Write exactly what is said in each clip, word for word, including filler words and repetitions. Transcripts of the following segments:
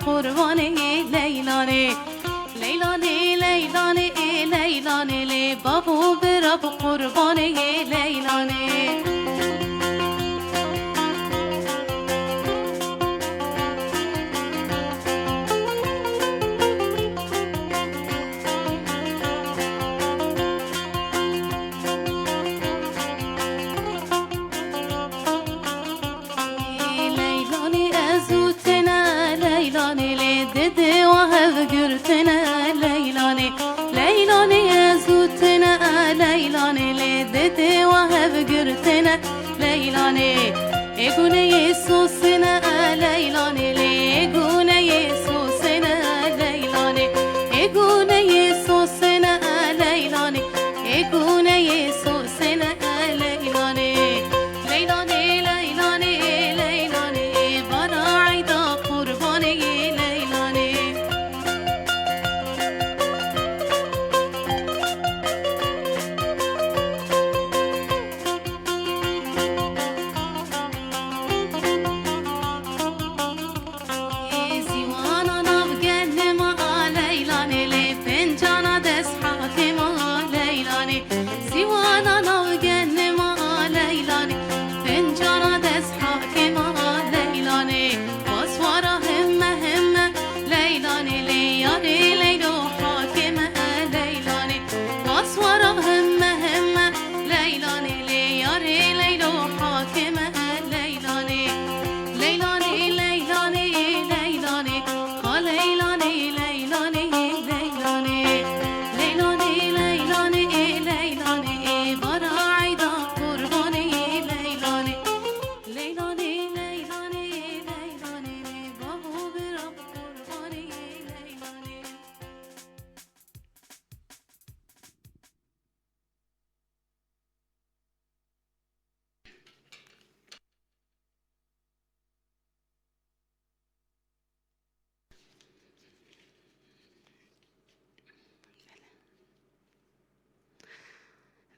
Qurbanê Leylanê, Leylanê, Leylanê, ê Leylanê, lê bav û bira bi qurbanê Leylanê. Leylanê ez û tene, Leylanê lê didê wa hev girtine, Leylanê. Leylanê ez û tene, Leylanê lê didê wa hev girtine, Leylanê. Ê guneyê sosine, Leylanê lê, ê guneyê sosine, Leylanê. Ê guneyê sosine, Leylanê. Ê guneyê sosine, Leylanê. Leylanê, Leylanê, Leylanê, vana eyda qurbanê Leylanê. Zîwana nav gelê ma Leylanê, lê pencana dest hakê ma Leylanê. Zîwana nav gelê ma Leylanê, pencana dest hakê ma Leylanê. Paswara himme himme Leylanê, lê yarê Leylo hakê me Leylanê. Paswara himme himme Leylanê, lê yarê Leylo hakê me Leylanê. Leylanê, Leylanê, Leylanê, ha Leylanê, Leylanê, Leylanê. Leylanê, Leylanê, Leylanê, bara eyda qurbanê Leylanê. Leylanê, Leylanê, Leylanê, bav û bira qurbanê Leylanê.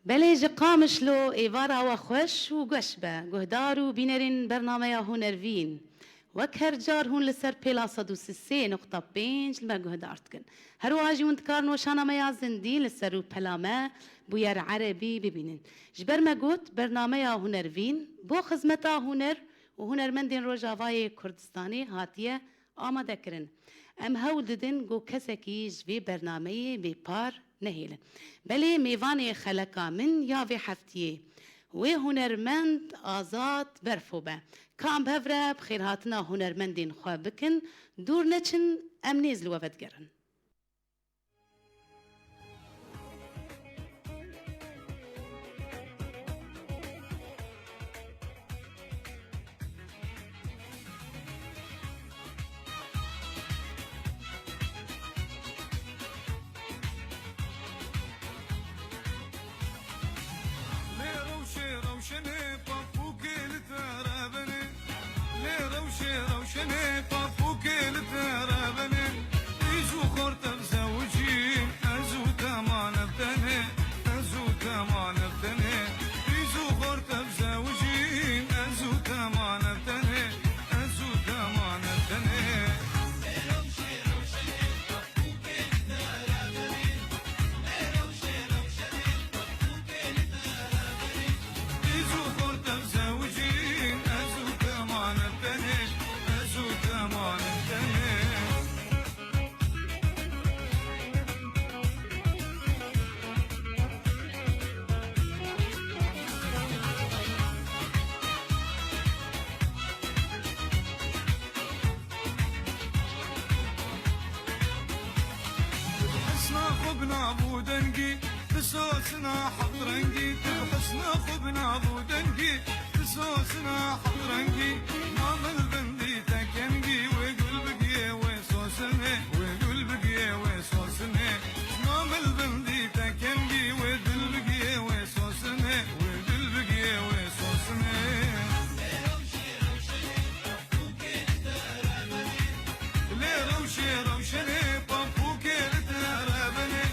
Belê ji Qamişlo êvara we xweş û geş be, guhdar û bînerên bernameya Hunervîn. Wek her car hûn li ser pêla sed û sî sê nuqta pênc li me guhdar dikin. Her wiha jî hûn dikarin weşana me ya zindî li ser rûpela me Bûyer Erebî bibînin. Ji ber me got, bernameya Hunervîn bo xizmeta huner û hunermendên Rojavayê Kurdistanê hatiye amade kirin. Em hewl didin ku kesekî ji vê bernameyê bêpar nehêlin. Belê mêvanê xeleka min ya vê heftiyê wê hunermend Azad Berfo be. Ka em bi hev re bi xêrhatina hunermendên xwe bikin, dûr neçin, em nêz li we vedigerin. Lê rewşê rewşenê papûkê li te re benê. Lê rewşê rewşenê papûkê li te re benê. Îzû xor te bizewicî, ez û te mane bi tenê. Ez û te mane bi tenê. Îzû xor te bizewicî, ez û te mane bi tenê. Ez û te mane bi tenê. Îzû xor te bizewicî, ez û te mane bi tenê. Ez û te mane bi tenê. Hesna xwe bi nav û dengî, tu sosina heft rengî, tu bi hesna xwe bi nav û dengî, tu sosina heft rengî. Ma min li bin dî te kengî, wê gul bigiyê, wê sosinê, wê gul bigiyê, wê sosinê. Ma min li bin dî te kengî, wê dil bigiyê, wê sosinê, wê dil bigiyê, wê sosinê. Lê rewşê rewşenê papûkê li te re benê.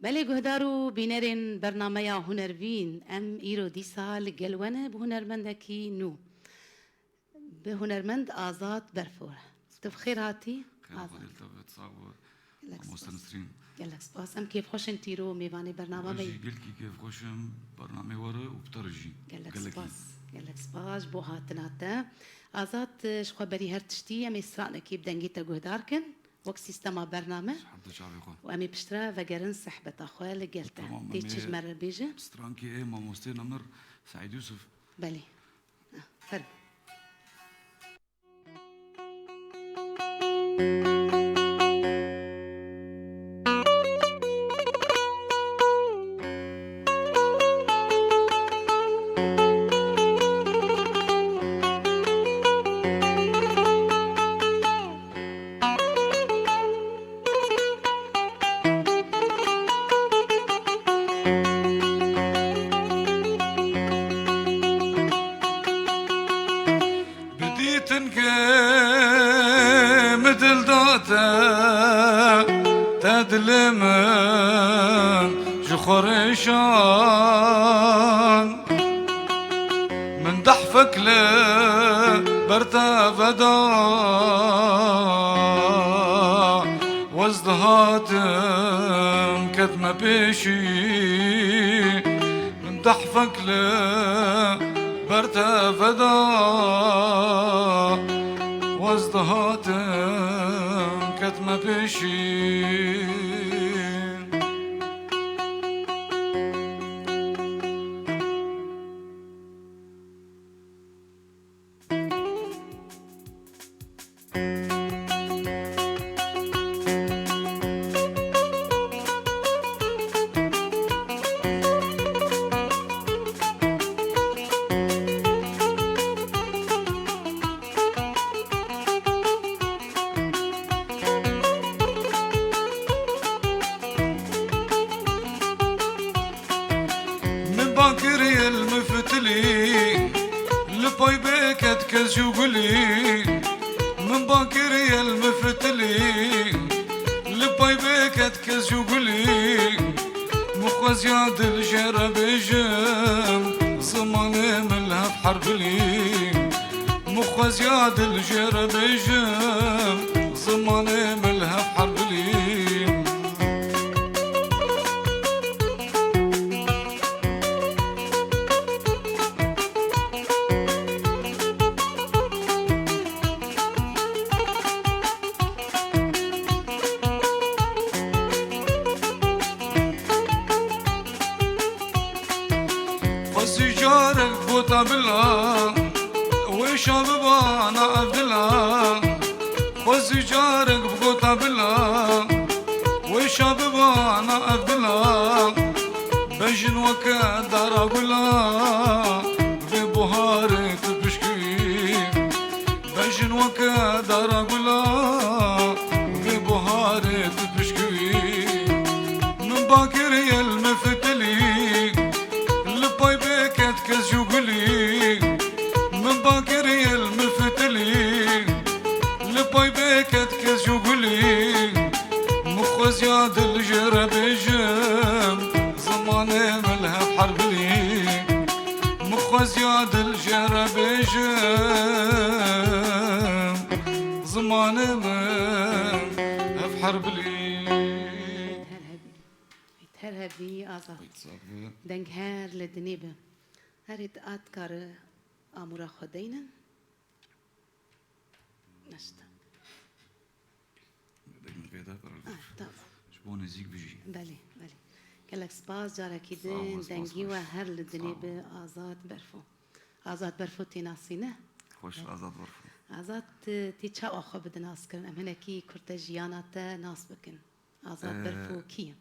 Belê guhdar û bînerên bernameya Hunervîn, em îro dîsa li gel we ne bi hunermendekî nû. Bi hunermend Azad Berfo re. Tu bi xêr hatî, Xêra Azad. Xwedê li te be, sax be. Gelek Mamoste spas. Nisrîn. Gelek spas. Em kêfxweş in tîro mêvanê bername me yî. Ez jî gelkî kêfxweş im, bernamê we re û bi te re jî. Gelek Gelekî. spas. Gelek spas ji bo hatina te. Azad, ji xwe berî her tiştî em ê stranekî bi dengê te guhdar kin. Wek sîstema bername. Ji hevdê çavê xwe. Û em ê piştre vegerin sehbeta xwe li gel te. Tamam, Tê em çi ê ji me re bêje? Strankê ê mamostê nemir Seîd Yûsif. Belê. Ah, fermo. Bi dîtin ke min dil da te, te dilê min ji xwe rêşan. Min dehfek li ber te veda, wez dihatim ketme pêşî. Min dehfek li ber te veda, wez dihatim ketme pêşî. Min ban kiriye li min fitilî, li pay bêket kes jû gulî. Min ban kiriye li min fitilî, li pay bêket kes jû gulî. Min xweziya dil jê re bêjim, zimanê min li hev herbilî. Min xweziya dil jê re bêjim, zimanê min li hev herbilî. Xwezî carek bota bila, wêşa bibana ev dila. Xwezî carek bigota bila, wêşa bibana ev dila. Bejin weke dara gula, vê buharê tu pişkivî. Bejin weke dara gula, vê buharê tu pişkivî. Min bakir yel min fitilî, li pay bêket kes jû gulî. Min bakir yel min fitilî, li pay bêket kes jû gulî. Min xweziya dil jê re bêjim, zimanê min li hev herbilî. Min xweziya dil jê re bêjim, zimanê min hev herbilî. Her hebî. Her hebî Azad. Deng her li dinê be. Her hêt a dikare amûra xwe deynin. Neşte. Deng vê de, Ah, tamam. Ji bo nêzîk bijî. Belê, belê. Gelek spas, carekî Sağ ol, din spas, dengî we xweş. Her li dinê Sağ ol. Be Azad Berfo. Azad Berfo tê nasî ne? Xweş, Evet. Azad Berfo. Azad, tu, tê çawa xwe bide naskirin? Em hinekî kurte jiyana te nas bikin. Azad Ee, Berfo kî ye?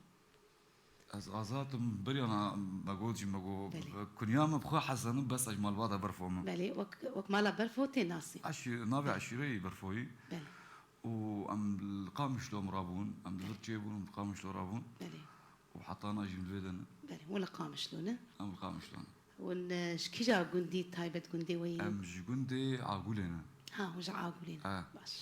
Ez Azad im, beriyana me got jî me got, Belê. Kunya min bi xwe Hesen im, bes ez ji malbata Berfo me. Belê, wek, wek mala Berfo tê nasî. Eşî-, navê eşîreyê Berfoyî. Belê. Û em li Qamişlo em rabûn, em li vir çêbûn, em li Qamişlo rabûn. Belê. Û heta na jî em li vê de ne. Belê, hûn li Qamişlo ne? Em li Qamişlo ne. Hûn, e, ji kîja gundî taybet gundê we yî? Em ji gundê Agûlê ne. Ha, hûn ji Agûlê ne. He. Baş.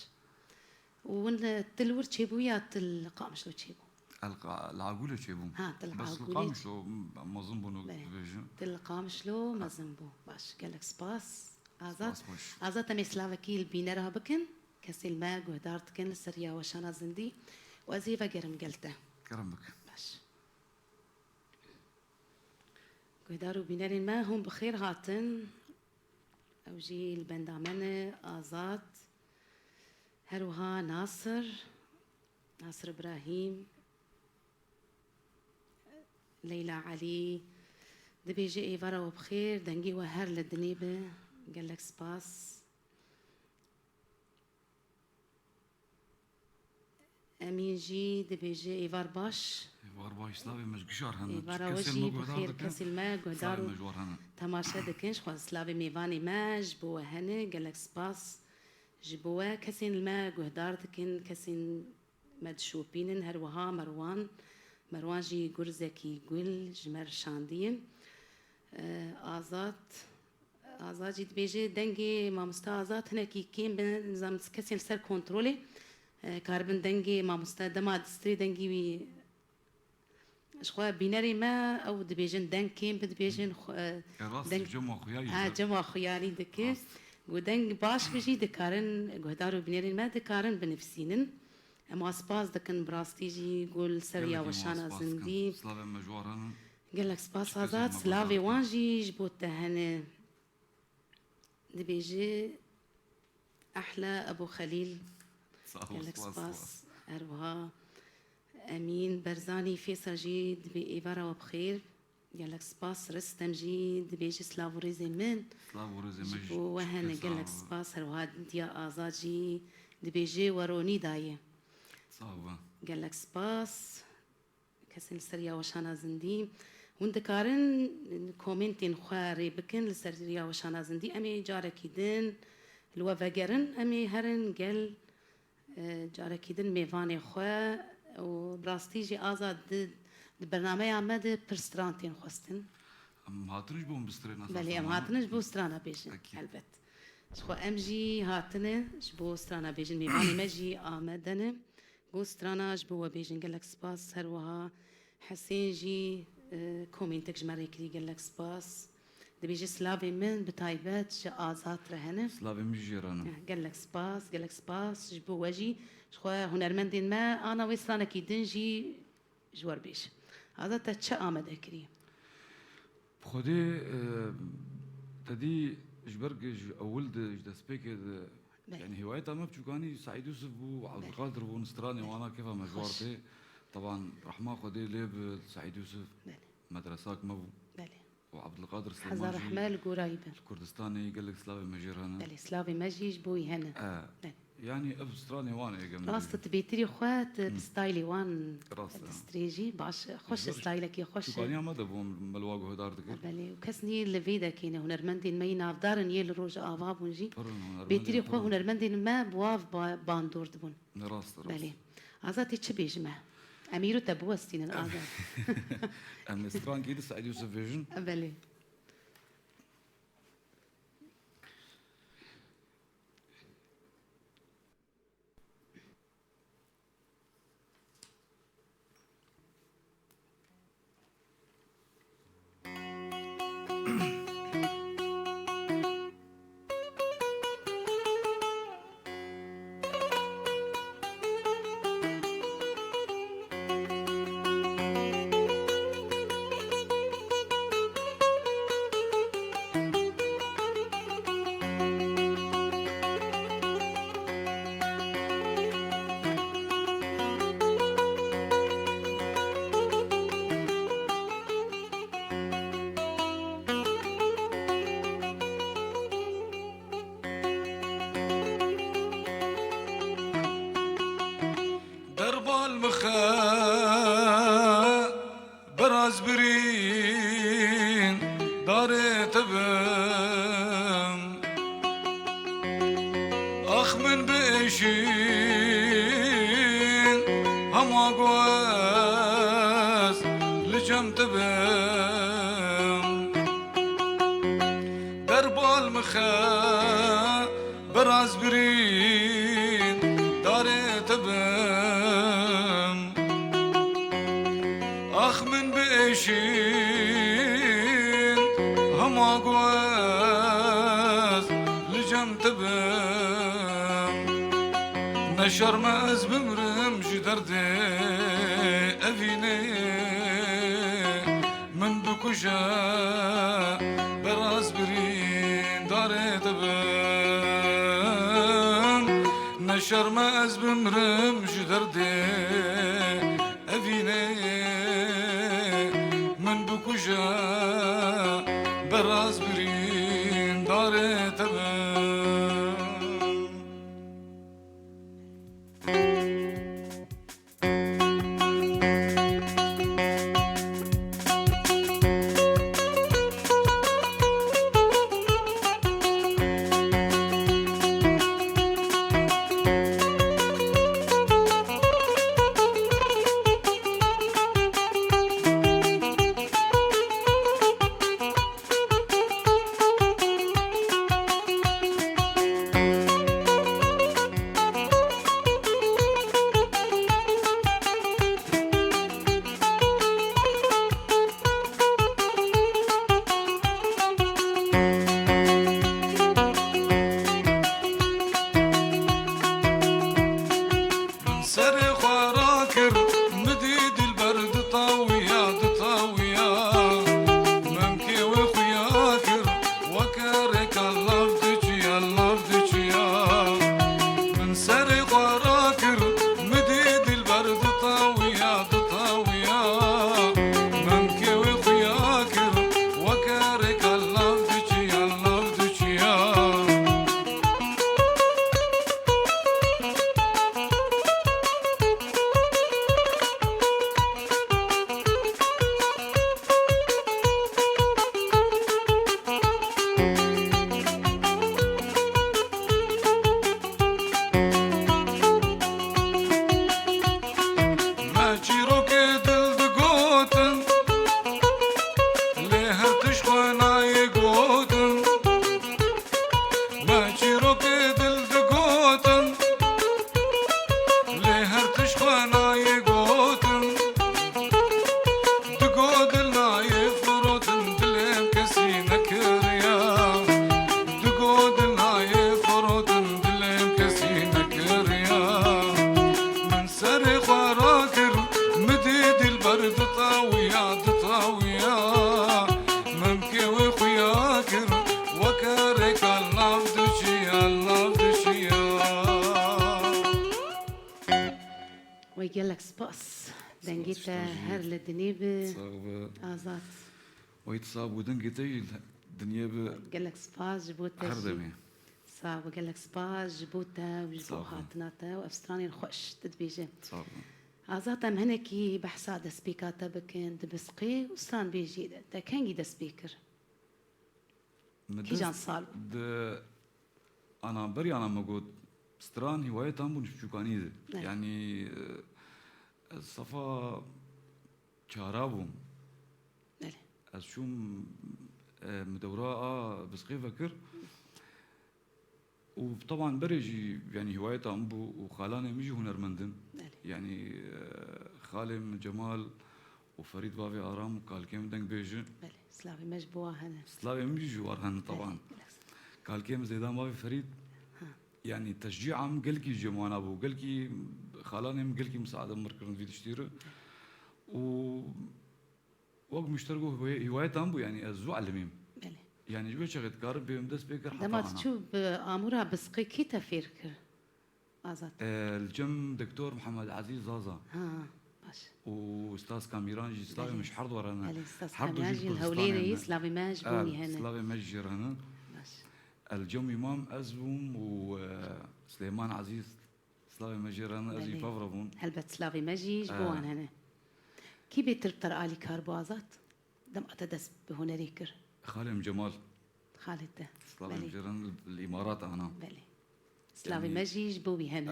Û hûn, e, tu li wir çêbû ya tu li Qamişlo çêbû? El Qa-, Lagûlê çêbûm. Ha, Til Bes li Lagûlê. Qamişlo mezin bûn û Belê. dibêjin. Til Qamişlo mezin bû. Baş, gelek spas. Azad. Spas baş. Azad, em ê silavekî li bînera bikin. Kesên me guhdar dikin li ser rêya weşana zindî. Û ez ê vegerim gel te. Kerem bik. Baş. Guhdar û bînerên me hûn bi xêr hatin. Ew jî li benda me ne, Azad. Her wiha Nasir. Nasir Ibrahîm. Leyla Elî. Dibêje êvara we bi xêr, dengê we her li dinê be. Gelek spas. Emîn jî dibêje êvar baş. Êvar baş, slavê me ji gişar hene. Êvara we jî bi xêr, kesên me guhdar û temaşe dikin. Ji xwe slavê mêvanê me ji bo we hene. Gelek spas ji bo we. Kesên li me guhdar dikin, kesên me dişopînin, her wiha Merwan. Merwan jî Gurzekî Gul ji me re şandiye. Ee, Azad, Azad jî dibêje, dengê mamoste Azad hinekî kêm be, nizam kesên li ser kontrolê, ee, karibin dengê mamoste dema distrê dengî wî Ji xwe bînerê me ew dibêjin deng kêm bi dibêjin xwe, e, Ya rast, deng cema xuyarî ha, dike. Cema xuyarî dike. Rast. Ku deng baş bi jî dikarin, guhdar û bînerên me dikarin binivîsînin. Em a spas dikin bi rastî jî ku li ser Gelekî ya me weşana spas dikin. Zindî. Slavên me ji wan re ne. Gelek spas Azad, slavê wan jî ji bo te hene. Dibêje, Ehla Ebû Xelîl. Sağ ol, gelek spas, spas. Her wiha Emîn Berzanî Fêsal jî dibê êvara we bi xêr. Gelek spas. Ristem jî dibêje, silav û rêzê min. Silav û rêzê min jî. Ji bo we hene, gelek spas. Her wiha Diya Azad jî dibêje, we ronî daye. Sağ ol. Gelek spas. Kesên li ser ya weşana zindî, hûn dikarin komentên xwe rê bikin li ser ya weşana zindî. Em ê carekî din li we vegerin. Em ê herin gel, e, carekî din mêvanê xwe û bi rastî jî Azad di, di bernameya me de pir stran tên xwestin. Em hatin ji bo em bi strana Belê, em hatin ji bo strana bêjin, Pekî. Helbet. Ji xwe em jî hatine ji bo strana bêjin. Mêvanê me jî amade ne. Bo strana ji bo we bêjin gelek spas. Her wiha Hesên jî, e, komentek ji me rê kirî, gelek spas. Dibêje, silavê min bi taybet ji Azad re hene. Silavê min jî jê re ne. Eh, gelek spas, gelek spas ji bo we jî. Ji xwe hunermendên me ana wê stranekî din jî ji we re bêje. Azad, te çi amade kirî? Bi Xwedê, e, te dî ji ber ku ji ewil de, ji destpêkê de, Belê. Yani hîwayeta me biçûkanî Seîd Yûsif bû, Belê. Ebdulqadir bûn, stranê wana kêfa me ji war tê. Teban rehma Xwedê lê bi Seîd Yûsif Belê. Medresak me bû. Belê. Û Ebdulqadir Heza Silêman jî rehme li gorayî be. Li Kurdistanê gelek silavê me jê re hene. Belê, silavê me jî ji bo wî hene. E, Belê. Yani ev stranê wan ê gem Rast e, tu bêtirî xwe, tu Hı. bi staylê wan Rast e. distrêjî, baş, xweş Ji ber staylekî xweş e. Çûkaniya me de bû, me li wa guhdar dikir. Belê, û kes nî li vê dekê ne, hunermendên me yî navdar in, yê li Rojava bûn jî. Pir in hunermendên Bêtirî xwe pir in. Hunermendên me bi wa ba-, bandor dibûn. Ne rast, rast. Belê. Azad, tê çi bêjime? Em îro te biwestînin, Azad. Em ê strankî di Seîd Yûsif bêjin. Belê. Derbal mixe Biraz birîn darê te bim. Ax min biêşîn hema ku ez li cem te bim. Derbal mixe Biraz birîn darê te bim. Ma ku ez li cem te bim, ne şerm e ez bimrim ji derdê evînê. Min bikuje, beraz birîndarê te bim. Ne şerm e ez bimrim ji derdê evînê. Min bikuje, beraz birîndarê te bim. Min serê xwe rakir, min dî dilber ditawiya, ditawiya. Memkê wê xuya kir, weke rêka lav diçiya, lav diçiya. Min serê xwe rakir, min dî dilber ditawiya, ditawiya. Memkê wê xuya kir, weke rêka lav diçiya, lav diçiya. Me çîrokê dil digotin, lê her tişt xwe nayê gotin. Me çîrokê dil digotin, lê her tişt xwe nayê gotin. Digo dil nayê firotin, dilê min kesî nekiriya. Digo dil nayê firotin, dilê min kesî nekiriya. Min serê xwe rakir, min dî dilber ditawiya, ditawiya. Memkê wê xuya kir, weke rêka lav diçiya, lav diçiya. Wey gelek spas. Dengê te her li dinê bi. Sağ ol. Azad. Wey tu sağ bû, dengê te jî li dinê bi. Gelek spas ji bo te jî. Her demê. Sağ ol, gelek spas ji bo te û ji bo hatina te û ev stranên xweş tu dibêje. Sağ ol. Azad, em hinekî behsa destpêka te bikin, di Bisqê û stranbêjiyê de te kengî dest pê kir? Kîjan sal bû? Di ana berî ana me got, stran hîwayê tam bûn ji piçûkanî de. Evet. Yanî, e, ez sefa çara bûm. Belê. Ez çûm, e, min dewra a Bisqê vekir. Û teban berê jî, yanî hîwayeta min bû û xalanê min jî hunermend in. Belê. Yanî, e, xalê min Cemal û Ferîd bavê Aram û kalkê min dengbêj in. Belê, silavê me ji bo wan hene. Silavê min jî ji wan hene teban. Belê, gelek spas. Kalkê min Zeydan bavê Ferîd, ha, yanî teşcîa min gelkî ji wana bû. Gelkî xalanê min gelkî misaade min kirin vî tiştî re. Û wek muşter got, hîwaye-, hîwayeta min bû, yanî ez zû elimîm. Belê. Yanî ji wê çaxê dikarim bêjim dest pê kir heta ana. Dema tu çû bi amûra Bisqê kî te fêr kir? Azad. E, li cem Doktor Mihemed Ezîz Zaza. Ha, baş. Û Ustaz Kamîran jî, silavê min ji her dû re hene. Belê, Ustaz Kamîran jî li Hewlêrê ye, silavê me ji bo wî hene. Silavê me jî jê re hene. Baş. El cem îmam ez bûm û, e, Silêman Ezîz. Silavê me jê re hene, ez jî, belê, pevre bûn. Helbet silavê me jî ji bo, e, wan hene. Kî bêtir bi te re alîkar bû, Azad? Dema te dest bi hunerê kir? Xalê min Cemal. Xalê te. Silavê, belê, min jê re hene, li Îmarat ana. Belê. Silavê, yanî, me jî ji bo wî hene. E,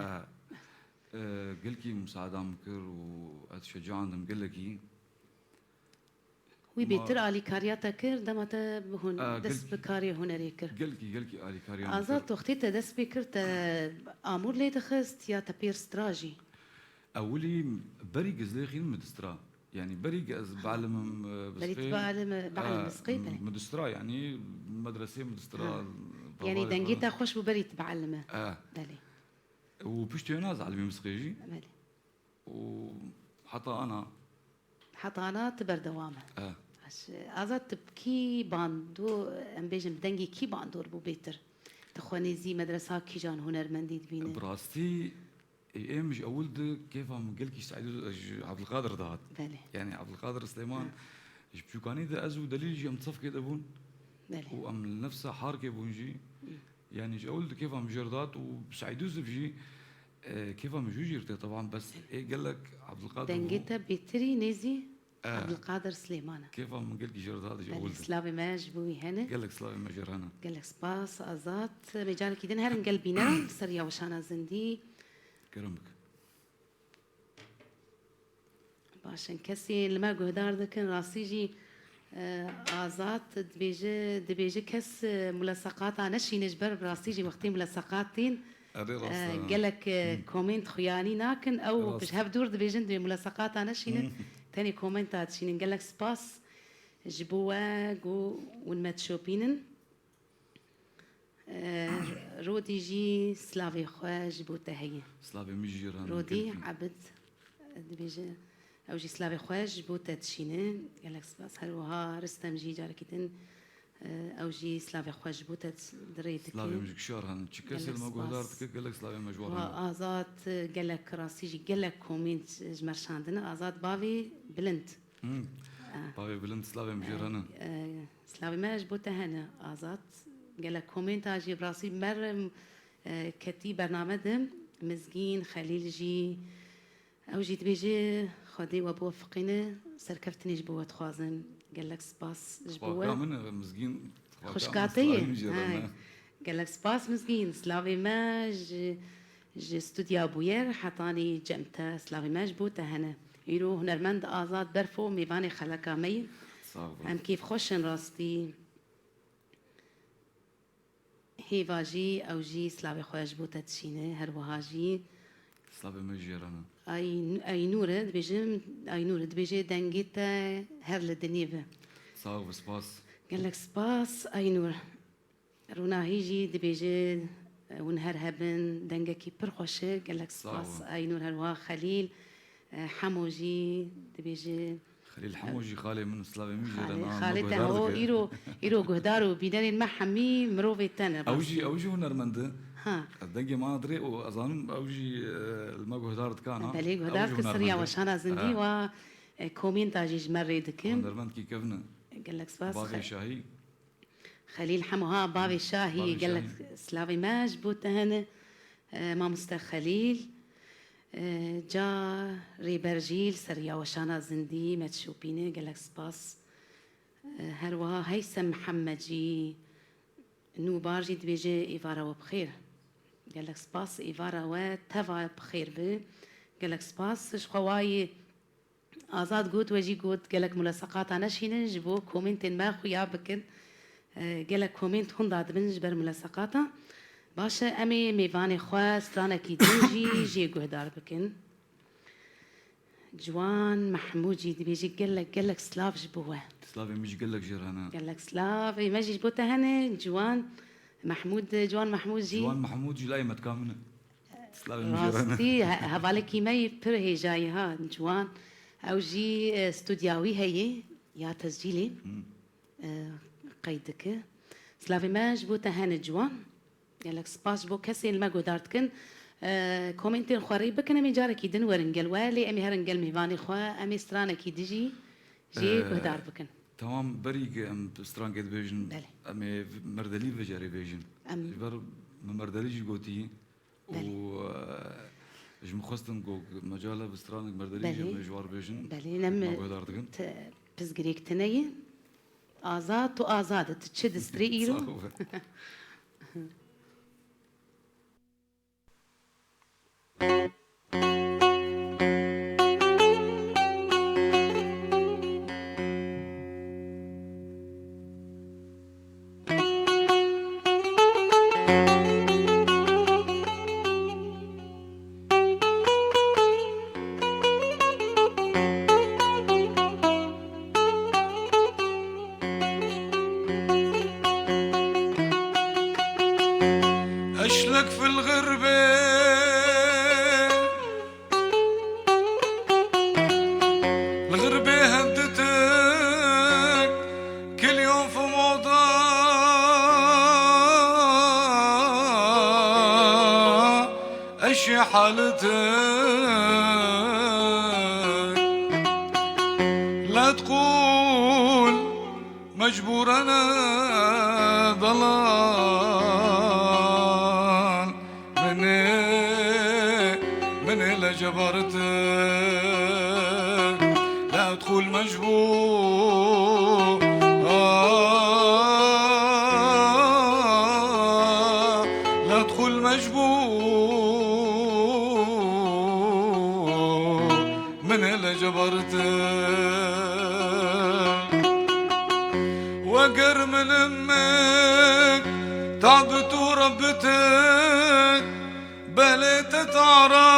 e, gelkî misaada min kir û ez şecaandim gelekî. Wî bêtir alîkariya te kir, dema te bi hun-, dest bi karê hunerê kir. Gelkî, gelkî alîkariya min kir. Azad, wextê te dest pê kir, te amûr lê dixist ya te pêr stira jî? Ewilî berî Gizlêxîn min distira. Yanî berî ez biellimim, e, Berî bisikê. Biellim, biellim bisikê, belê. Min distira, yanî medresê min distira. Ha. Yanî dengê te xweş bû berî tu biellime. E. Belê. Û piştî wê ez elmî bisikê jî. Belê. Û heta ana. Heta ana tu berdewam e. E. Baş, Azad, tu bi kî bando-, em bêjin bi dengê kî bandor bû bêtir? Tu xwe nêzî medresa kîjan hunermendî dibîne? Bi rastî, Ê, em ji ewil de kêfa min gelkî Seîdû, ji Abdulkadir dihat. Belê. Yanî Abdulkadir Silêman, ha, ji piçûkanî de ez û Delîl jî em sefkê de bûn. Belê. Û em li nefsa harkê bûn jî. Hı. Yanî ji ewil de kêfa min jê re dihat û Seîd Yûsif jî, e, kêfa min jû jê re tê. Teban bes ê gelek Abdulkadir bû. Dengê te bêtirî nêzî E. Abdulkadir Silêman e. Kêfa min gelkî jê re dihat ji ewil de. Belê, silavê me ji bo wî hene. Gelek silavê me jê re hene. Gelek spas, Azad. Em ê carekî din herin gel bîneran li ser Yaweşana Zindî. Kerem bike. Baş in, kesên li me guhdar dikin, rastî jî, e, Azad dibêje, dibêje kes, e, muleseqata neşîne, ji ber bi rastî jî wextê muleseqat tên, Erê, rast e, e. Gelek, e, Hı. komênt xuyanî nakin, ew Rast. Ji hev dûr dibêjin, dibê muleseqata neşînin, Hı. tenê komênta dişînin. Gelek spas ji bo we ku hûn me dişopînin. Eh, Rodî jî silavê xwe ji bo te heye. Silavê min jî re Rodî gelkî. Ebid dibêje, ew jî silavê xwe ji bo te dişîne. Gelek spas. Her wiha Ristem jî carekî din, eh, ew jî silavê xwe ji bo te dirê dike. Silavê min ji kişar hene. Çi kesê li me guhdar dike, gelek silavê me ji wan hene. Wa Azad, gelek rastî jî gelek komîn ji me re şandine. Azad bavê bilind. Hmm. Ah. Bavê bilind, silavê min jê re hene. Eh, eh, silavê me ji bo te hene, Azad. Gelek komênta jî bi rastî me re, eh, ketî bername de. Mizgîn Xelîl jî, ew jî dibêje, Xwedê we biwefiqîne, serkeftinê ji bo we dixwazin. Gelek spas ji bo we. Xwaka min e, Mizgîn, xwaka min, Xwişka te ye? Silavê min jê re hene. Gelek spas Mizgîn. Silavê me ji, ji Studya Bûyer hetanî cem te. Silavê me ji bo te hene. Îro hunermend Azad Berfo mêvanê xeleka me ye. Sağ ol. Em kêfxweş in rastî. Hêva jî, ew jî silavê xwe ji bo te dişîne, her wiha jî. Silavê me jê re ne. Ay-, Aynûre dibêjim, Aynûre dibêje, dengê te her li dinê be. Sağ ol, spas. Gelek spas, Aynûr. Rûnahî jî dibêje, hûn her hebin, dengekî pir xweş e, gelek spas. Sağ ol. Aynûr her wiha Xelîl, e, Hemo jî dibêje. Xelîl Hemo jî xalê min, silavê min jê re, xalê, na, xalê me te guhdar ho, dike. Îro, îro guhdar û bînerên me hemî mirovê te ne. Ew jî, rastî. Ew jî hunermend e. Ha. Dengê me dirê û ez zanim ew jî, e, li me guhdar dike, na. Belê, guhdar dike, siriya weşana zindî. Ha. Wa, e, komênta jî ji me rê dike. Hunermendkî kevn e. Gelek spas. Bavê Xelîl. Şahî. Xelîl Hemo, ha, bavê Şahî, bavê gelek Şahî. Silavê me ji bo te hene, e, mamoste Xelîl. E, ca Rêber jî li ser Yaweşana Zindî me dişopîne, gelek spas. E, her wiha Heysem Mihemed jî, Nûbar jî dibêje, êvara we bi xêr. Gelek spas, êvara we teva bi xêr be. Gelek spas, ji xwe wayê Azad got, we jî got, gelek muleseqata neşînin, ji bo komêntên me xuya bikin. E, gelek komênt hunda dibin ji ber muleseqata. Baş e, em ê mêvanê xwe stranekî din jî jê guhdar bikin. Ciwan Mehmûd jî dibêje, gelek, gelek silav ji bo we. Silavê min jî gelek jê re hene. Gelek silav, ê me jî ji bo te hene, Ciwan Mehmûd, Ciwan Mehmûd jî. Ciwan Mehmûd jî layê metka min e. Silavê min jê re hene. Rastî, he-, hevalekî me yê pir hêjayî ha, Ciwan. Ew jî, e, studya wî heye, ya tescîlê, Hmm. e, qeyd dike. Silavê me ji bo te hene, Ciwan. Gelek spas ji bo kesên li me guhdar dikin. E, komêntên xwe rê bikin, em ê carekî din werin gel we, lê em ê herin gel mêvanê xwe, em ê stranekî dijî jê Ee, guhdar bikin. Tamam, berî ku em strankê dibêjin, Belê. Em ê merdelî vê carê bêjin. Em Ji ber min merdelî jî gotî û, Belê. e, ji min xwestin ku mecala bi stranek merdelî jî Belê. Em ê ji war bêjin. Belê, ne me guhdar dikin. Te pirsgirêk tune ye. Azad, tu azad î, tu çi distrê îro? Sağ ol. في الغربة، الغربة هدتك كل يوم في موضة، أشي حالتك لا تقول مجبور أنا ضلال من من إلى جبرتك لا تقول مجبور آه لا تقول مجبور من إلى جبرتك وقر من امك تعبت وربتك بليت تعرى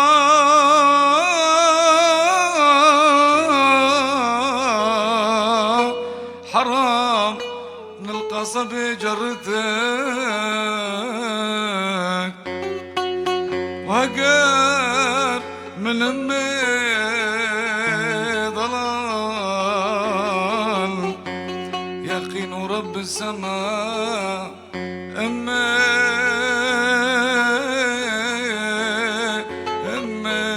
حرام من القصب جرتك وهجر من امي ضلال يقين رب السماء امي امي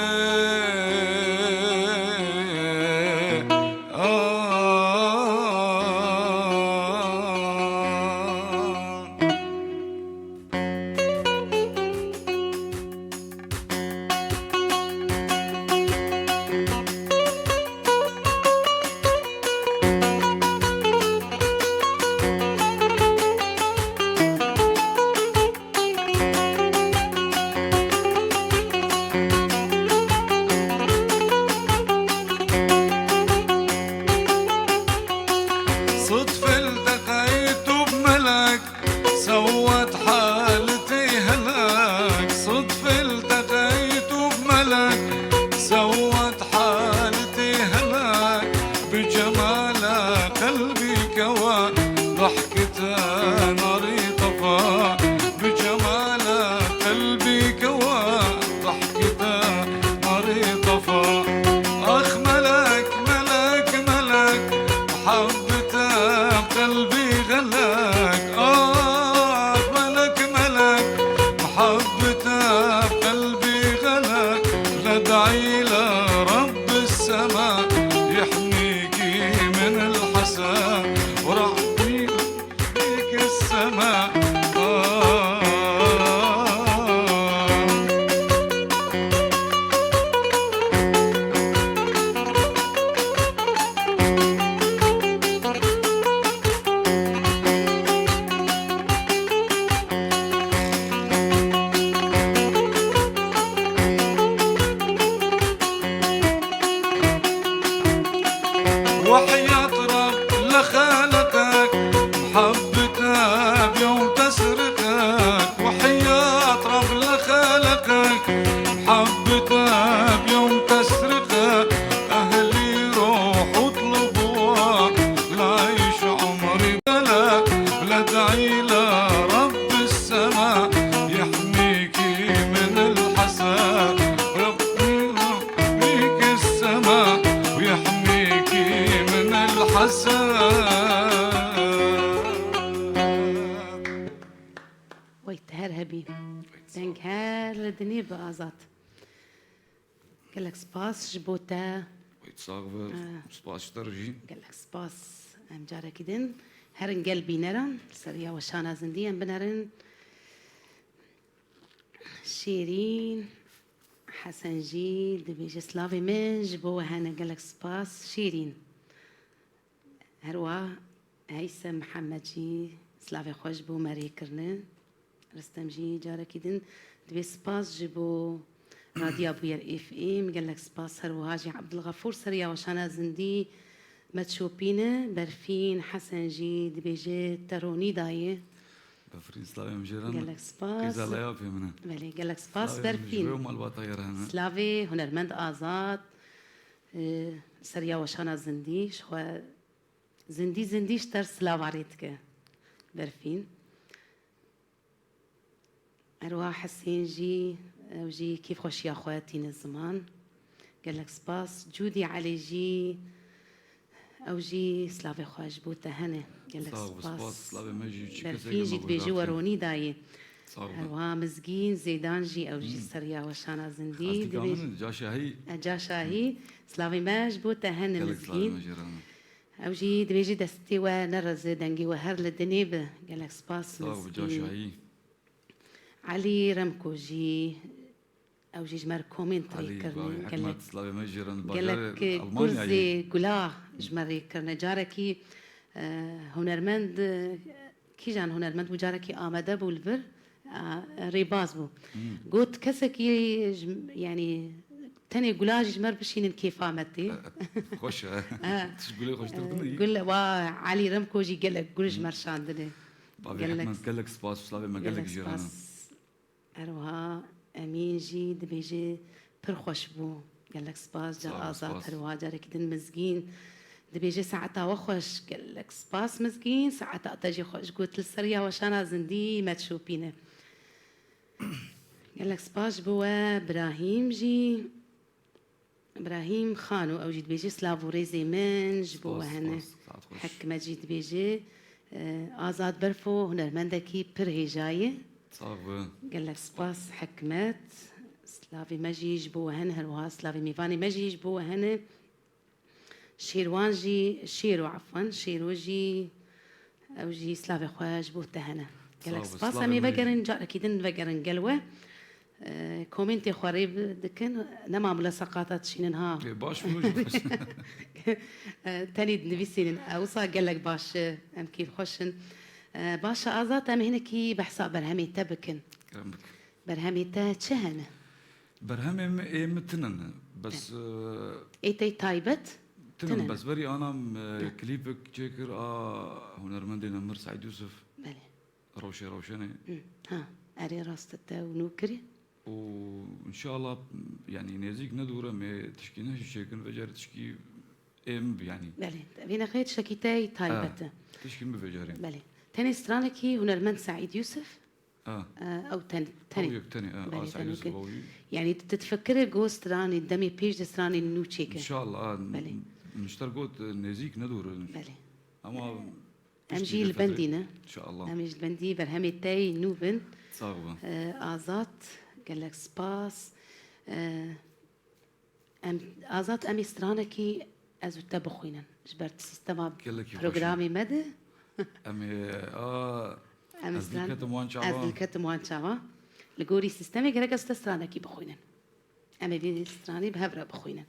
آه صدفة التقيت بملك سوت حالتي هلاك صدفة التقيت بملك سوت حالتي هلاك بجمالها قلبي كوى ضحكتها ناري طفى بجمالها قلبي كوى ضحكتها ناري طفى اخ ملك ملك ملك محبتها بقلبي غلك آه ملك ملك محبتها بقلبي غلك لدعي لرب السما يحميكي من الحسا ورعدي بيك السما آه وحياة رب لخلقك محبتها بيوم تسرقك وحياة رب لخلقك محبتها بيوم تسرقك أهلي روح اطلبوها لا يعيش عمري بلا لدعي لرب السما يحميكي من الحسا ربي يحميك السما ويحميكي من الحسا Weyt her hebî. Deng her li dinê bi azad. Gelek spas ji bo te. Weyt sax be. Ah. Spas ji te re jî. Gelek spas. Em carekî din herin gel bîneran li ser ya weşana zindî em binerin. Şêrîn Hesen jî dibêje, Silavê min ji bo we hene, gelek spas Şêrîn. Her wiha Heysem Mihemed jî silavê xwe ji bo me rê kirine. Ristem jî carekî din dibê spas ji bo Radya Bûyer F M, gelek spas her wiha jî Ebdulxefûr ser ya weşana zindî me dişopîne. Berfîn Hesen jî dibêje te ronî daye. Berfîn, silavê min jê re ne. Gelek spas. Qîza Leyapê min e. Belê, gelek spas Berfîn. Silavê min ji we û malbata we re hene. Silavê hunermend Azad. Ee, ser ya weşana zindî, ji xwe zindî, zindî ji te re silava rê dike. Berfîn. Erwa Hesên jî, ew jî kêfxweşiya xwe tîne ziman. Gelek spas. Cûdî Elî jî, ew jî slavê xwe ji bo te hene. Gelek Sağ ol, spas. Spas. Slavê me jî çi Berfîn kesek jî me dibêje guhdartî. We ronî dayê. Sağ ol. Erwa Mizgîn Zêdan jî, ew jî Hmm. seriya weşana zindî. Xastika Dibê min, Ca Şahî. E, Ca Şahî. Slavê me ji bo te hene Gelek slavê Mizgîn. Me jî rana. Ew jî dibêje destê we nereze, dengê we her li dinê be. Gelek spas Sağ ol, Ca Mizgîn. Şahî. Elî Remko jî, ew jî ji me re komênt Elî, rêkirine. Bavê Gelek, Hikmet, slavê me jî re, gelek bajarê Almanyayê. Gurzê gula ji me rêkirine. Carekî, e, hunermend, e, kîjan hunermend bû, carekî amade bû li vir, e, rêbaz bû. Hmm. Got, kesekî ji, yanî tenê gula jî ji me re bişînin kêfa me tê. E, e, xweş e. E, Tişt gulê xweştir din e. Gul, wa Elî Remko jî gelek gul ji me re şandine. Bavê Gelek Hikmet, gelek spas, slavê me gelek jî re ne. Gelek spas. Her wiha Emîn jî dibêje pir xweş bû. Gelek spas, Ca Sağ ol, Azad, spas. Her wiha carekî din Mizgîn. Dibêje saeta we xweş. Gelek spas Mizgîn, saeta te jî xweş got. Li ser ya weşana zindî me dişopîne. Gelek spas ji bo we Birahîm jî. Birahîm Xano, ew jî dibêje, silav û rêzê min ji bo we hene. Spas, spas, saet xweş. Hikmet jî dibêje, e, Azad Berfo hunermendekî pir hêja ye. Sax be. Gelek spas Hikmet. Silavê me jî ji bo we hene, her wiha silavê mêvanê me jî ji bo we hene. Şêrwan jî, Şêro, efwen, Şêro jî, ew jî silavê xwe ji bo te hene. Gelek spas. Em ê vegerin, carekî din vegerin gel we. E, komêntê xwe rê bi-, dikin. Nema mule seqata dişînin ha. Ê, baş bû, baş. E, tenê dinivîsînin. E, wisa gelek baş, e, em kêfxweş in. E, baş e Azad, em hinekî behsa berhemê te bikin. Kerem bik. Berhemê te çi hene? Berhemê min ê min tinin. Bes, Tinin. E, Ê te taybet? Tinin, tinin. Bes berî ana min, e, Hı. Klîpek çêkir a hunermendê nemir Seîd Yusuf. Belê. Rewşe Rewşenê. Hı. Ha, erê rast e, te û nû kirî? Û înşallah, yanî nêzîk ne dûr e, em ê tişkî ne jî çêkin, vecarê tişkî ê min bi, yanî. Belê. Vê neqê tiştekî te taybet e. Ha, tişkî min bi vecarê. Belê. Tenê stranekî hunermend Seîd Yusuf. Ha. E, ew ten-, tenê. Ew yek tenê, e, Belê, a Seîd tenê Yusuf ke-, ew jî. Yanî tu difikire got stranî, demê pêş de stranî nû çêke. Înşallah, a, Belê. Min ji te got, e, nêzîk ne dûr e. Belê. Ama Em piştî jî vê li bendî fetrê. Ne? Înşallah. Em ê ji li bendî berhemê te yî nû bin. Sax be. E, Azad, gelek spas. E, em, Azad, em ê stranekî ez û te bixwînin. Ji ber sîstema Gelekî xweş e. Programê me de. Em ê, a, Em ê ez stran-, dilketim wan çawa. Ez dilketim wan çawa. Li gorî sîstemê gerek ez te stranekî bixwînin. Em ê vê stranî bi hev re bixwînin.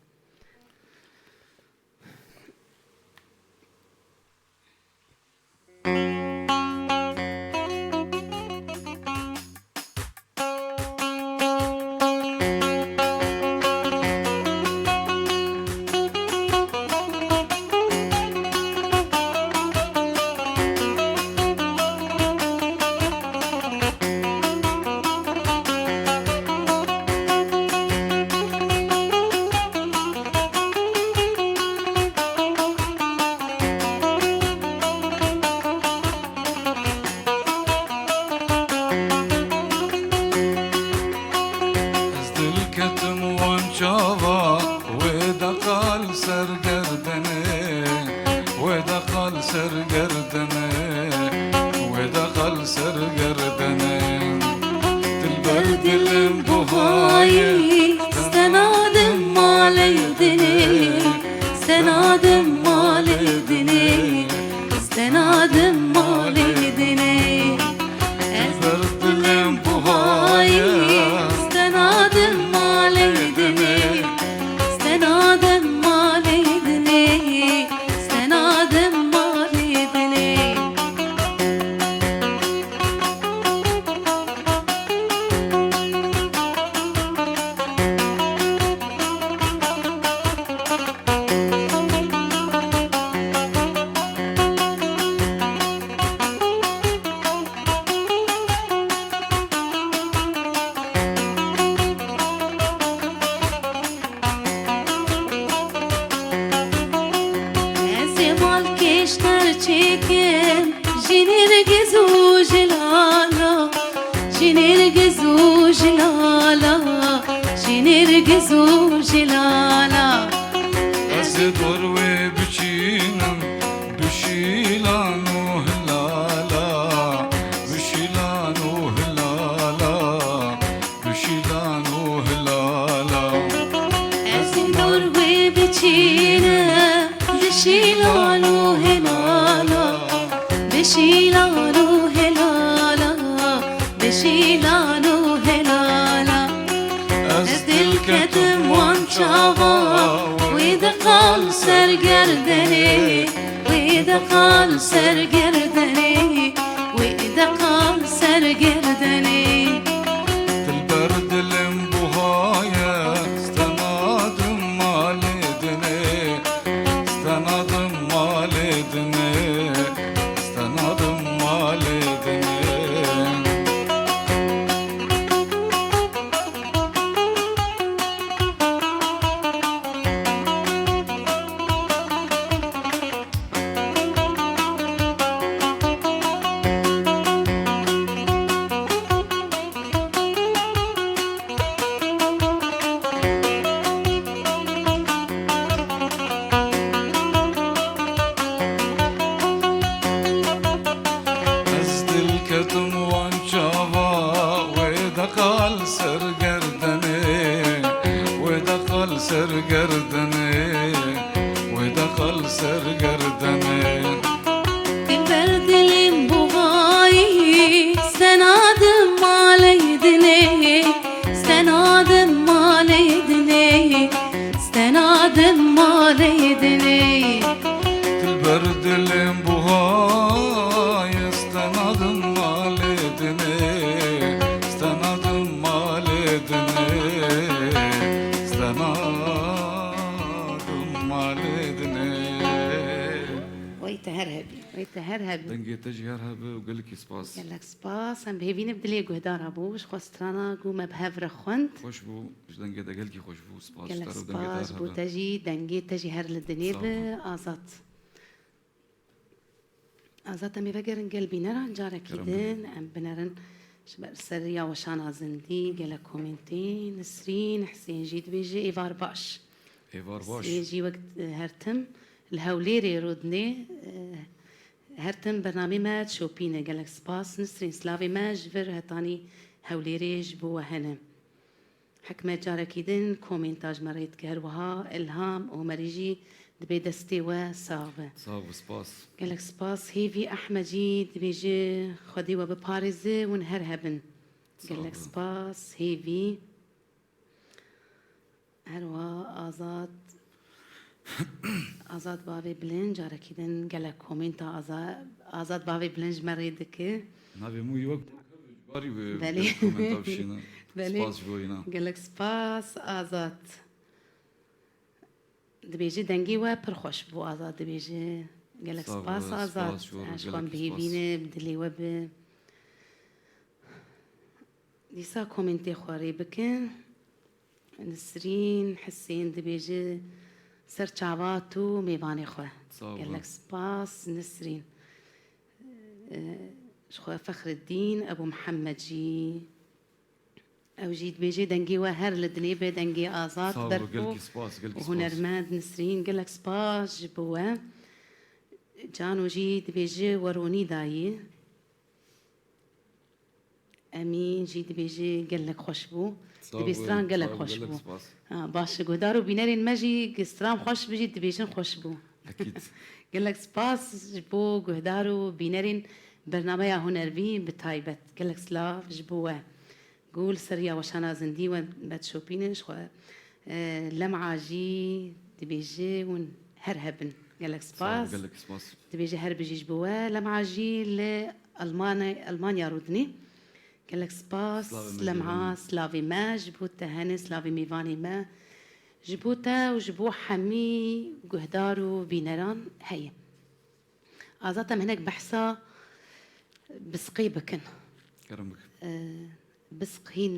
Ez dilketim wan çava, wê de qal ser gerdene, wê de qal ser gerdene, wê de qal ser gerdene. Dilber dilim buhaye, stenadim malê dinê, stenadim malê dinê, stenadim malê dinê. Ez dilber dilim buhaye, stenadim malê dinê, stenadim malê dinê, stenadim malê dinê. Ez ê mal kêşter çêkim, ji nêrgiz û ji lala, ji nêrgiz û Hilala, ji nêrgiz û ji lala. Ez ê dor wê biçînim, bi şîlan û hilala, bi şîlan û hilala, bi şîlan û hilala. Ez ê dor wê biçînim, bi şîlan û hilala, bi şîlan û hilala, bi şîlan û hilala. Ez dil ketim wan çava, wê de qal ser gerdenê, wê de qal ser gerdenê, wê de qal ser gerdenê. Dilber dilim buhaye, stenadim malê dinê, stenadim malê dinê, stenadim malê dinê. Ez dil ketim wan çava, wê de qal ser gerdenê, wê de qal ser gerdenê, wê de qal ser gerdenê. Dilber dilim buhayî, stenadim malê dinê, stenadim malê dinê, stenadim malê dinê. Dilber dilim buhayî, stenadim malê dinê, stenadim malê dinê, stenadim malê dinê. Wey te her hebî, wey te her hebî. Dengê te jî her hebe û gelekî spas. Gelek spas. Em bi hêvî ne bi dilê guhdara bû. Ji xwe strana ku me bi hev re xwend. Xweş bû. Ji dengê te gelkî xweş bû. Spas ji te re û dengê te her hebe. Gelek spas ji bo te jî, dengê te jî her li dinê be. Sağ ol. Azad. Azad, em ê vegerin gel bîneran carekî din. Kerem bike. Em binerin ji ber ser ya weşana zindî, gelek komêntê. Nisrîn Hisên jî dibêje êvar baş. Êvar baş. Nisrîn jî wek, e, her tim li Hewlêrê rûdinê, e, her tim bernamê me dişopîne. Gelek spas Nisrîn, silavê me ji vir hetanî Hewlêrê ji bo we hene. Hikmet carekî din komênta ji me re dike, her wiha Ilham Omerî jî dibê destê we sax be. Sax be, spas. Gelek spas. Hêvî Ehmed jî dibêje, Xwedê we biparêze, hûn her hebin. Sax be. Gelek spas Hêvî. Her wiha Azad, Azad Bavê Bilind carekî din gelek komênta Aza-, Azad Bavê Bilind ji me rê dike. Navê min wî wek barî wê Belê. Gelek komenta bişîne. Belê. Spas ji bo îna. Gelek spas, Azad. Dibêje dengê we pir xweş bû, Azad dibêje. Gelek spas, Azad. Sağ ol, spas ji bo, gelekî spas. Ji xwe bihêvîne, bi dilê we bi. Dîsa komêntê xwe rê bikin. Nisrîn Hisên dibêje, ser çava tu mêvanê xwe. Sağ ol. Gelek spas, Nisrîn. Ji xwe Fexreddîn Ebû Mihemed jî. Ew jî dibêje dengê we her li dinê be, dengê Azad, Berko û hunermend Nisrîn, gelek spas ji bo we. Cano jî dibêje weronî dayî. Emîn jî dibêje gelek xweş bû. Sağ ol, sağ ol, gelek spas. Dibê stran gelek xweş bû. Ha, baş e, guhdar û bînerên me jî stran xweş bijî dibêjin xweş bû. Ekîd. Gelek spas ji bo guhdar û bînerên bernameya Hunervî bi taybet. Gelek silav ji bo we. Gul ser ya weşana zindî we me dişopîne ji xwe. E, Lem'a jî dibêje hûn her hebin. Gelek spas. Sağ ol, gelek spas. Dibêje her bijî ji bo we. Lem'a jî li Almanya, Almanya rûdinê. Gelek spas, Lem'a, silavê me ji bo te hene, silavê mêvanê me. Ji bo te û ji bo hemî guhdar û bîneran heye. Azad, em hinek behsa bisqê bikin. Kerem bike. Ee, bisq hîn,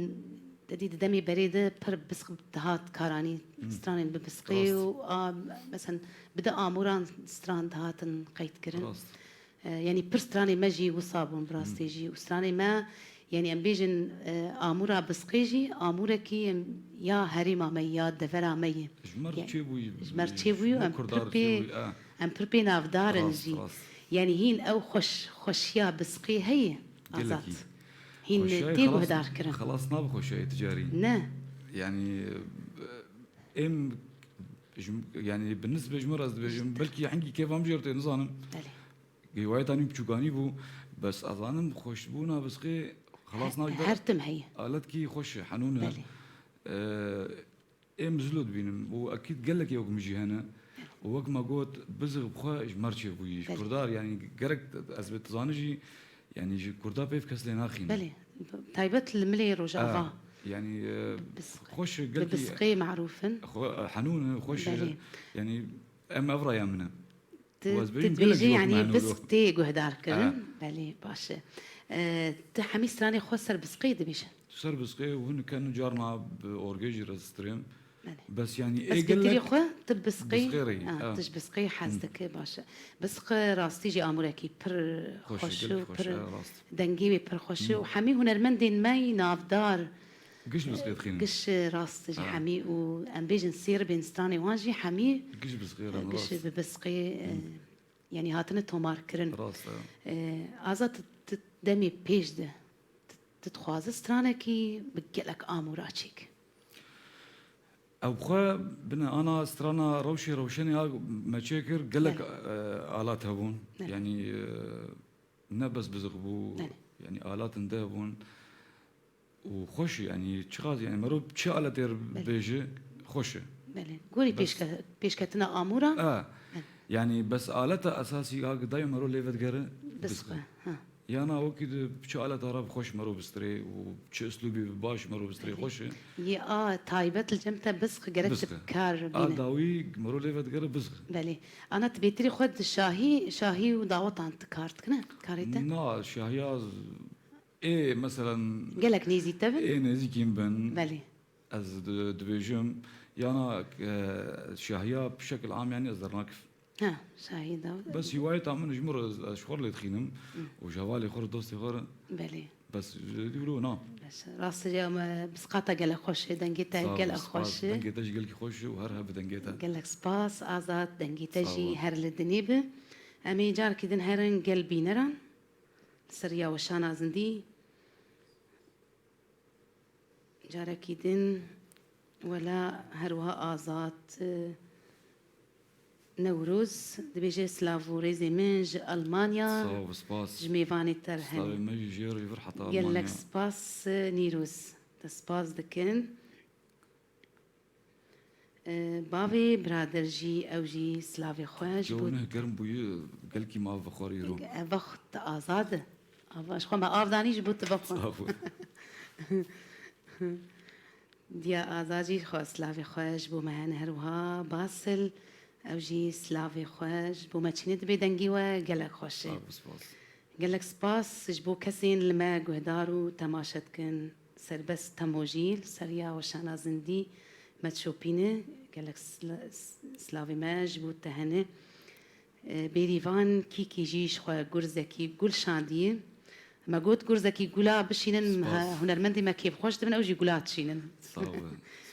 te dî di demê berê de pir bisq dihat karanî, stranên bi bisqê û a, mesen bi di amoran stran dihatin qeyd kirin. Rast. Ee, yanî pir stranê me jî wisa bûn bi rastî jî. Û stranê me Yanî em bêjin, e, amûra Bisqê jî amûrekî em ya herêma me ya devera me ye. Ji me re çêbûyî, ji me re çêbûyî û em pir pê, em pir pê navdar in jî. Yanî hîn ew xweş, xweşiya Bisqê heye, Azad. Hîn tê guhdar kirin. Xelas nabe xweşiyayê ticarî. Ne. Yanî, e, em, ji, yanî bi nisbê ji me re ez dibêjim, belkî hingî kêfa min jê re tê, nizanim. Belê. Hîwayeta min biçûkanî bû, bes ez zanim xweşbûna Bisqê xelas nabe. Her tim heye. Aletkî xweş e, henûn e. Belê. Ee, êm zilo dibînim û ekîd gelekê wek min jî hene. Û wek me got, Bizix bi xwe ji me re çêbûyî. Ji Kurda re, yanî gerek ez bê dizanî jî, yanî ji Kurda pê kes lê naxîne. Belê. Taybet li milê Rojava. Ha, yanî, e, xweş e, gelkî. Bi Bisqê merûf in. Xwe, henûn e, xweş e. Belê. Yanî em ev raya min e. Tu, tu dibêjî, yanî Bisq tê guhdar kirin. Belê, baş e. E, tu hemî stranê xwe ser Bisqê dibêjin? Ser Bisqê û hinek ken carna bi orgê jî re strêm. Belê. Bes yanî bes ê gelek xwe tu Bisqê, Bisqê re yî, ha, tu ji Bisqê hez dike, baş e. Bisq rastî jî amûrekî pir xweş û pir dengê wê pir xweş e û hemî hunermendên me yî navdar Giş Bisqê dixînin. Giş rast ji hemî û em bêjin sêr bên stranê wan jî hemî giş Bisqê re, giş bi Bisqê, e, yanî hatine tomarkirin. Rast e. E, Azad, tu, tu demê pêş de, tu, tu dixwaze stranekî bi gelek amûra çêk. Ew xwe bine ana strana Rewşê Rewşenê a me çêkir, gelek, e, alat hebûn. Belê. Yanî, e, ne bes Bizix bû, yanî alat hinde hebûn. Û xweş e, yanî çiqas, yanî mero çi aletê re bêje, xweş e. Belê. Gorî pêşke-, pêşketina amûra? A, yanî bes aleta esasî a dayê mero lê vedigere Bizix e. Bizix e, ha. Yana wekî di çi aleta re bi xweş mero bistirê û çi uslûbî bi baş mero bistirê xweş e. Yê a taybet li cem te Bizix gerek tu bi kar bîne. A dawî mero lê vedigere Bizix e. Belê. Ana tu bêtirî xwe di şahî, şahî û dawetan tu kar dikine? Karê te? Na, şahiya Ê, meselen, gelek nêzî te bin? Ê nêzîkî min bin. Belê. Ez di-, dibêjim, yana, e, şahiya bi şekil am, yanî ez dernakif. Ha, şahî da. Bes hîwayeta min ji min re, ez ji xwe re lê dixînim û ji hevalê xwe re, dostê xwe re. Belê. Bes, e, dî wilo na. Bes, rast e, em, e, Bisqa te gelek xweş e, dengê te gelek xweş e. Dengê te jî gelkî xweş e û her heb bi dengê te. Gelek spas, Azad, dengê te jî her li dinê bi. Em ê carekî din herin gel bîneran. Li ser ya weşana zindî. Carekî din wela her wiha Azad, e, Newroz dibêje, Silav û rêzê min ji Almanya, sağ ol, spas, ji mêvanê te re hene. Slavê me jî jê re vir heta Almanya. Gelek spas, e, Nîroz. Te spas dikin. E, bavê birader jî, ew jî silavê xwe ji bo... Cewine germ bûye, gelkî me av vexwarî ro. E, vext azad e. Ava, ji xwe me av danî ji bo tu vexwe. Sağ ol. Diya Azad jî xwe silavê xwe ji bo me hene her wiha. Basil, ew jî silavê xwe ji bo me çîne dibe dengî we gelek xweş e. Sağ ol, spas. Gelek spas ji bo kesên li me guhdar û temaşe dikin. Serbest Temo jî li ser ya weşana zindî me dişopîne. Gelek sla-, s-, slavê me ji bo te hene. E, Bêrîvan Kîkî jî ji xwe gurzekî gul şandiye. Me got gurzekî gula bişînin, spas, he, hunermendê me kêfxweş dibin, ew jî gula dişînin. Sağ ol.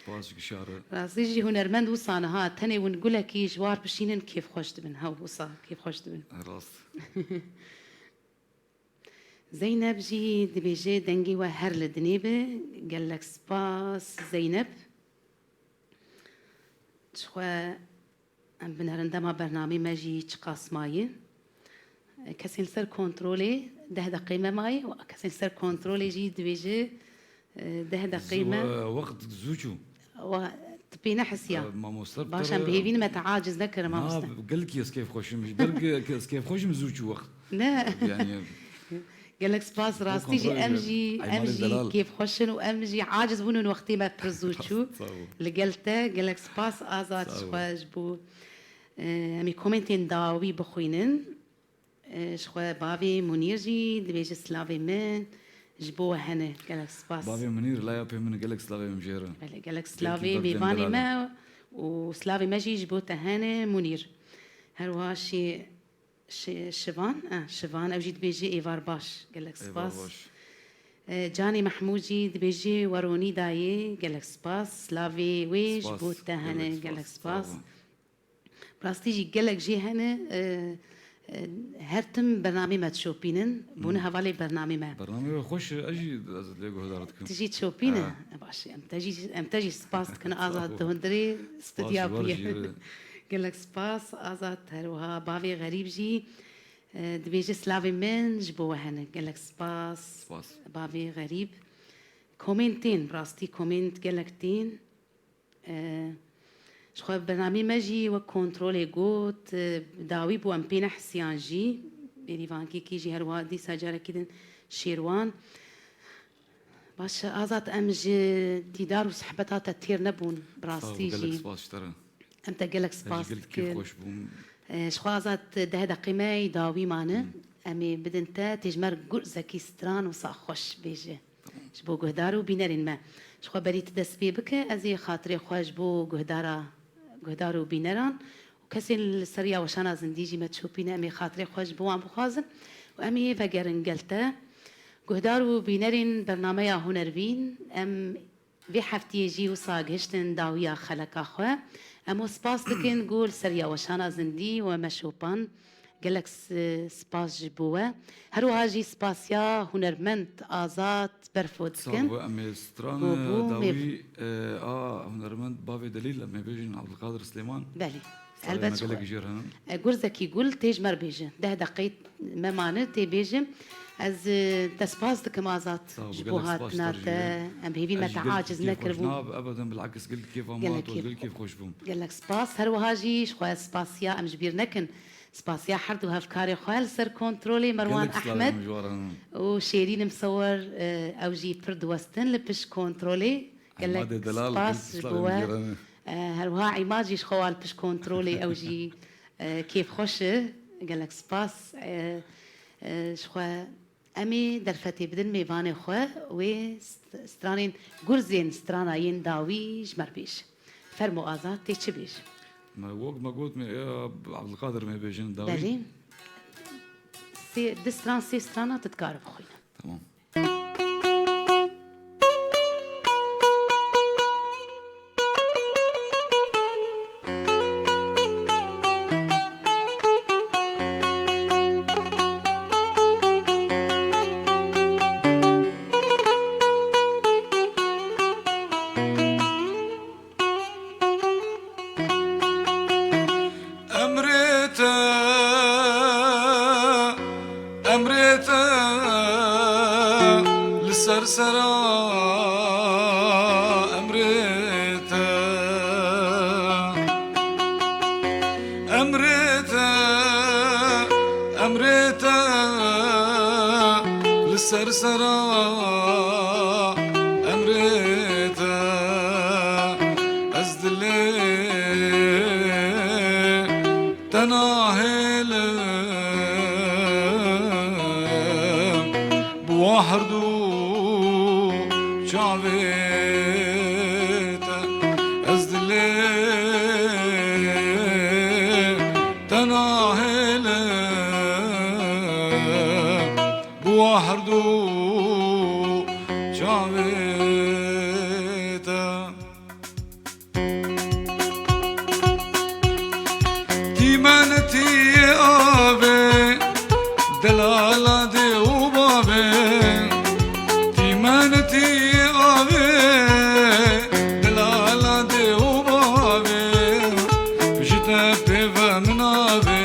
Spas ji gişa re. Rastî jî hunermend wisa niha tenê win gulekî ji war bişînin kêfxweş dibin. Hew wisa kêfxweş dibin. Rast. Zeynep jî dibêje dengê we her li dinê be. Gelek spas Zeynep. Ji xwe em binêrin dema bernamê me jî çiqas maye. Kesên li ser kontrolê deh deqê me maye û kesên li ser kontrolê jî dibêje, e, deh deqê me. Zû, e, wext zû çû. Wa, tu pê nehisiya. E, mamoste. Baş, em bi hêvî me te aciz nekir, mamoste. Na, gelkî ez kêfxweş im. Ji ber ku ez kêfxweş im zû çû wext. Ne. Yani, gelek spas, rastî jî em jî, em jî kêfxweş in û em jî aciz bûn û wextê me pir zû çû. Sağ ol. Li gel te, gelek spas Azad, ji xwe ji bo, e, em ê komentên dawî bixwînin. E, ji xwe bavê Munîr jî dibêje, silavê min ji bo we hene. Gelek spas. Bavê Munîr, laya pê min gelek silavê min jê re. Belê, gelek silavê mêvanê me û silavê me jî ji bo te hene Munîr. Her wiha şî-, şi-, Şivan, eh, Şivan, ew jî dibêje êvar baş. Gelek spas. Êvar baş. E, Canê Mehmûd jî dibêje, weronî dayê, gelek spas. Slavê wê ji Spas, bo te hene, gelek gelek spas, spas. sağ ol. Rastî jî gelek jê hene, e, e, her tim bernamê me dişopînin, bûne Hmm. hevalê bernamê me. Bernamê we xweş e, ez jî ez lê guhdar dikim. Tu jî dişopîne? Ha. E, baş e, em te jî, em te jî spas dikin, Sağ Azad ol. di hundirê Spas stûdya ji we bûye. jî. Gelek spas, Azad, her wiha bavê Xerîb jî, e, dibêje, slavê min ji bo we hene. Gelek spas, Spas. bavê Xerîb. Komên tên, rastî komên gelek tên. E, ji xwe bernamê me jî wek kontrolê got, e, dawî bû, em pê nehisiyan jî. Bêrîvankekî jî her wiha dîsa carekî din Şêrwan. Baş e, Azad, em ji dîdar û sohbeta te têr nebûn, bi Sağ ol, rastî gelek jî. spas ji te re. Em te gelek Ez jî spas gelek kêf dikin. xweş bûm. E, ji xwe Azad, deh deqê me yî dawî mane. Hmm. Em ê bidin te, tê ji me re gurzekî stran û saxweş bêje. Tamam. Ji bo guhdar û bînerên me. Ji xwe berî tu dest pê bike, ez ê xatirê xwe ji bo guhdara, guhdar û bîneran û kesên li ser ya weşana zindî jî me dişopîne, em ê xatirê xwe ji bo wan bixwazin û em ê vegerin gel te. Guhdar û bînerên bernameya Hunervîn, em vê heftiyê jî wisa gihiştin dawiya xeleka xwe. Em we spas dikin ku li ser ya weşana zindî we me şopan. Gelek s-, spas ji bo we. Her wiha jî spasiya hunermend Azad Berfo Sağ dikin. ol, em ê stran Ku bû dawî, mêv- e, a hunermend bavê Delîl, em ê bêjin Abdulkadir Süleyman. Belê. Stranê me Elbet gelek xwe. jêr hene. E, Gurzekî Gul tê ji me re bêje. Deh deqeyê me mane tê bêje. Ez, e, te spas dikim, Azad, Sağ ol, ji bo gelek spas hatina ji te te. re. Em hêvî Ez me jî te gelek aciz kêf xweş nekiribû. nab, ebeden bilakis gelek kêfa Gelek ma tu kêf. gelek kêf xweş bûm. Gelek spas. Her wiha jî ji xwe spasiya em ji bîr nekin. Spasiya her du hevkarê xwe li ser kontrolê Merwan Gelek slavê Ehmed min ji we re. û Şêrîn Misewir, e, ew jî pir diwestin li pişt kontrolê. Gelek Îmadê delal, spas gelek ji slavê bo min we. jê re. E, her wiha Îmad jî ji xwe wa li pişt kontrolê ew jî, e, kêfxweş e. Gelek spas. E, e, ji xwe em ê derfetê bidin mêvanê xwe wê st-, stranên gurzên strana yên dawî ji me re bêje. Fermo Azad, tê çi bêje? Me wek me got me, ya Abdulkadir me bêjin dawî. Belê. Sê, di stran, sê strana tu dikare bixwîne. Tamam. Emrê te, emrê te li ser sera emrê te. Emrê te, emrê te li ser sera emrê te. Ez dilê te nahêlim bi wa herdu çavê te. Ez dilê te nahêlim bi wa herdu çavê te. Tîmenetiyê avê delala dê û bavê. Tîmenetiyê avê delala dê û bavê. Ji te pê ve min avê.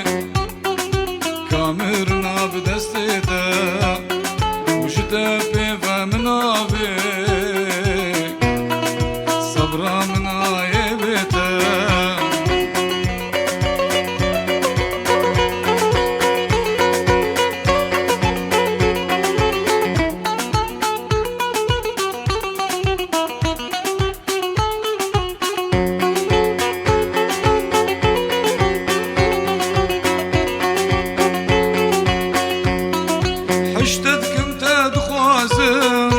Kamirina bi destê te û ji te pê ve min avê. Sebra min ayê bê te. Hişte dikim te dixwazim,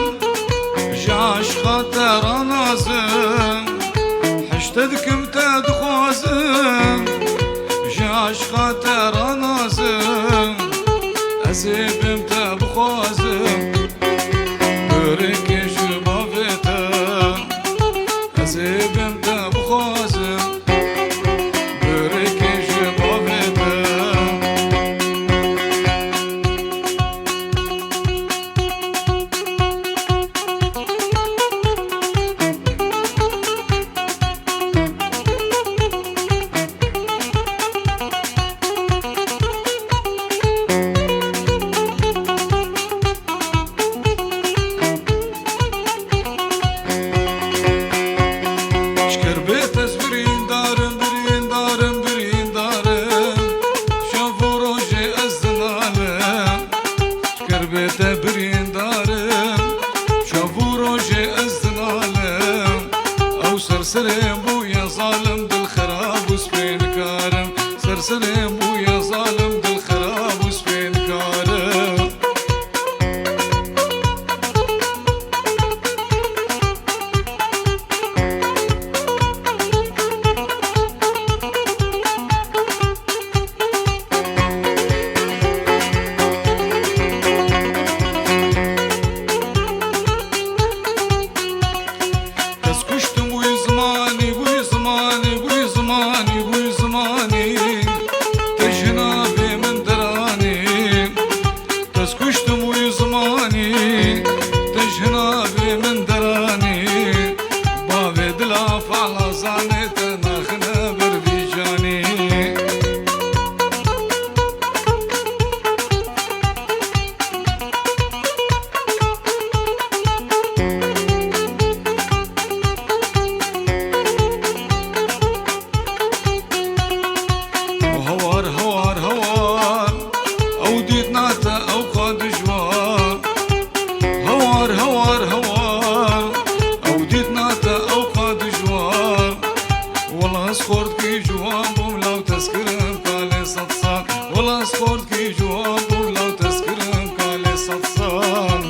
Te birîndar im, şev û rojê ez dinalim. Ew serserê bûye zalim, dil xirab û spê nikarim. Serserê bûye zalim, dil xirab û spê nikarim. Ez kuştim wî zimanî, wî zimanî, wî zimanî, wî zimanî. Te ji navê min deranî. Ez kuştim wî zimanî, te ji navê min deranî. Bavê dila Falazanê te naxine ber vî canî. Hawar, hawar, hawar, ew dîtina te ew qas dijwar. Hawar, hawar, hawar, ew dîtina te ew qas dijwar. Wela ez xortkî ciwan bûm, law tezkirim kalê sed sal. Wela ez xortkî ciwan bûm, law tezkirim kalê sed sal.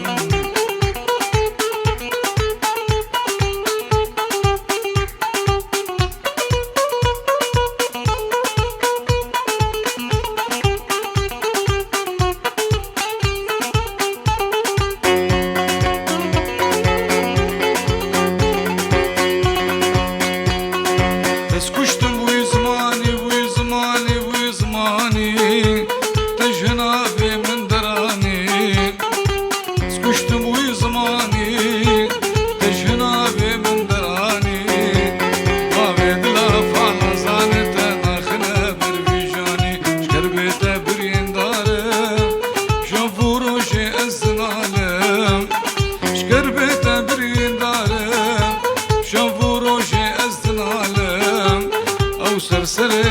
Ez kuştim wî zimanî, wî zimanî, wî zimanî. Te ji navê min deranî. Ez kuştim wî zimanî, te ji navê min deranî. Bavê dila Falazanê te naxine ber vî canî. Ji kerbê te birîndar im, şev û rojê ez dinalim. Ji kerbê te birîndar im, şev û rojê ez dinalim. Ew serserê